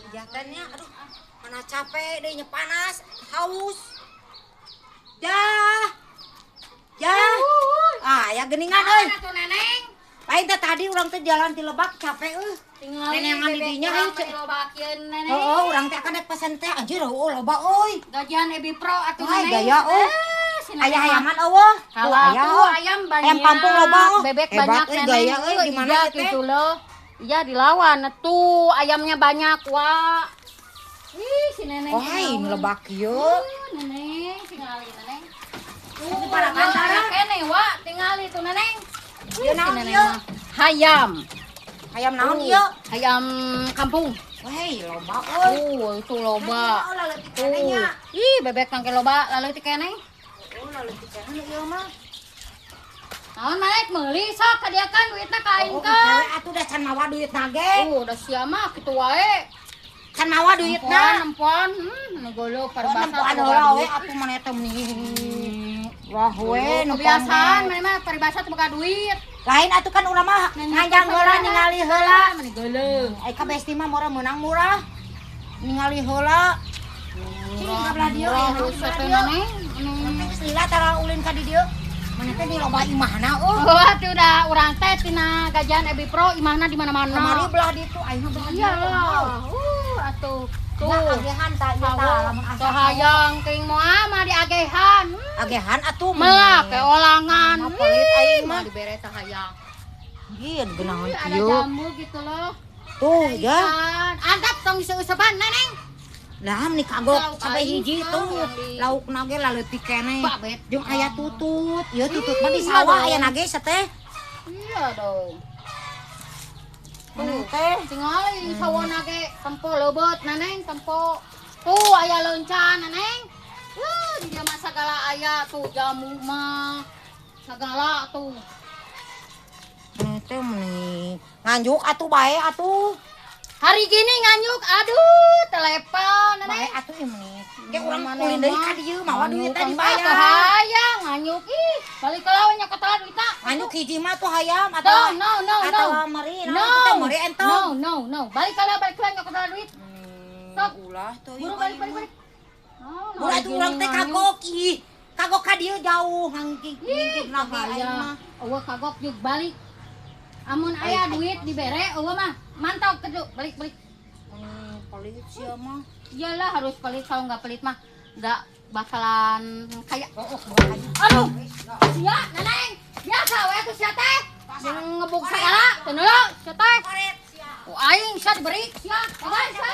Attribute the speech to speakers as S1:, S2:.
S1: Ijatannya, aduh, mana capek deh, nya panas, haus. Jah. Jah. Ah, ya geningan euy.
S2: Atuh, Neneng.
S1: Lain teh tadi urang teh jalan ti lebak capek euy.
S2: Tinggal
S1: Nenengan di dinya hayu cek.
S2: Lobakeun, Neneng.
S1: Oh, urang teh akan naik pesan teh anjir, oh loba euy.
S2: Gajian Ebi Pro atuh,
S1: Wah,
S2: Neneng.
S1: gaya euy.
S2: Eh, si Neneng
S1: Aya
S2: mah.
S1: hayaman eueuh. Tuh
S2: Halah,
S1: aya.
S2: tuh ayam banyak.
S1: Ayam kampung loba oh.
S2: Bebek
S1: Hebat,
S2: banyak,
S1: euy,
S2: Neneng.
S1: gaya euy,
S2: Eh,
S1: di mana
S2: iya,
S1: ieu teh?
S2: Gitu loh. Iya, dilawan. Tuh ayamnya banyak, wah. Ih, si Neneng.
S1: Wah, ini lebak ieu.
S2: Neneng, tingali, Neneng. Tuh,
S1: Ini para kantara.
S2: Kene, wah, tingali tuh, Neneng.
S1: Ieu
S2: Ih, si
S1: naon
S2: Neneng
S1: ieu?
S2: mah. Hayam.
S1: Hayam naon
S2: Tuh,
S1: ieu?
S2: Hayam kampung.
S1: Wah, loba euy.
S2: Tuh, itu loba.
S1: Oh, laleutik
S2: Tuh.
S1: keneh nya.
S2: Ih, bebek tangke loba, laleutik keneh.
S1: Oh, laleutik keneh ieu mah.
S2: Naon maneh meuli sok kadiakan duitna ka aing
S1: Oh,
S2: ka.
S1: cewek atuh da can mawa duit nage.
S2: Oh, udah sia mah kitu wae.
S1: Can mawa duitna.
S2: Nempoan, nu goblok
S1: Oh,
S2: paribasa.
S1: nempoan heula we atuh maneh teh meni. Wah we nempoan.
S2: Kebiasaan maneh mah paribasa teu boga duit.
S1: Lain atuh kan urang mah nganjang heula ningali heula.
S2: Meni geuleuh.
S1: Ai ka besti mah murah meunang murah. Ningali heula. Cing ka belah dieu
S2: Murah,
S1: aya naon
S2: buset
S1: belah
S2: teh,
S1: dieu.
S2: Neneng.
S1: Teh geus lila tara ulin ka di dieu. Maneh teh di loba imahna euy.
S2: Oh, atuh da urang teh tina gajian Ebi Pro imahna di mana-mana.
S1: Kamari belah ditu ayeuna belah dieu.
S2: Iya lah. Atuh. Tuh.
S1: Tuh, agehan ta ieu ta lamun asa.
S2: Tuh hayang teuing moal mah diagehan.
S1: Agehan atuh.
S2: Melak ke olangan.
S1: Mah pelit aing mah.
S2: Dibere teh hayang.
S1: Ieu geunahan
S2: Ih, ada
S1: kieu.
S2: jambu gitu loh.
S1: Tuh ya.
S2: Ikan. Antap tong useup-useupan, Neneng.
S1: Lah nih kagok
S2: Lauk
S1: sampai
S2: aing
S1: hiji
S2: mah
S1: tuh.
S2: yang di-
S1: Lauk nage laleutik keneh.
S2: Babet.
S1: Jeung aya tutut. Ieu tutut mah di
S2: Iya
S1: sawah
S2: dong.
S1: aya nage teh.
S2: Iya dong.
S1: Maneh teh.
S2: Tingali sawana ge tempo leubeut, Neneng, tempo. Tuh aya leuncan, Neneng. Di dieu mah sagala aya tuh jamu mah. Sagala tuh.
S1: Maneh teh meni nganjuk atuh bae atuh.
S2: Hari gini nganjuk, aduh, telepon,
S1: Bae
S2: Neneng.
S1: atuh ieu meni. Ke urang
S2: Mana
S1: ulin deui
S2: mah.
S1: ka dieu mawa duit teh
S2: Nganjuk,
S1: dibayar.
S2: ah, hayang nganjuk ih. Balik ke lawan nyokot lah duitna.
S1: Nganjuk hiji mah tuh hayam
S2: No,
S1: atau
S2: no, no, no.
S1: atau meri
S2: No.
S1: naon teh meri entong.
S2: No, no, no. Balik ke balik ke nyokot lah duit. Sok.
S1: Ulah tuh.
S2: Buru balik, balik, balik. Oh,
S1: Ulah atuh urang teh kagok ih. Kagok ka dieu jauh ngangkik
S2: Ih,
S1: ngingkik nage aing mah.
S2: Eueuh kagok jeung balik. Amun aya duit dibere eueuh mah mantau kedu balik balik.
S1: Pelit sia mah.
S2: Iyalah harus pelit, kalau nggak pelit mah nggak bakalan kayak.
S1: Oh, oh,
S2: Aduh, sia, Neneng. Biasa we atuh sia teh. Jeung ngebuk segala, teu sia teh.
S1: Koret sia.
S2: Ku aing sia diberi sia. Bye sia.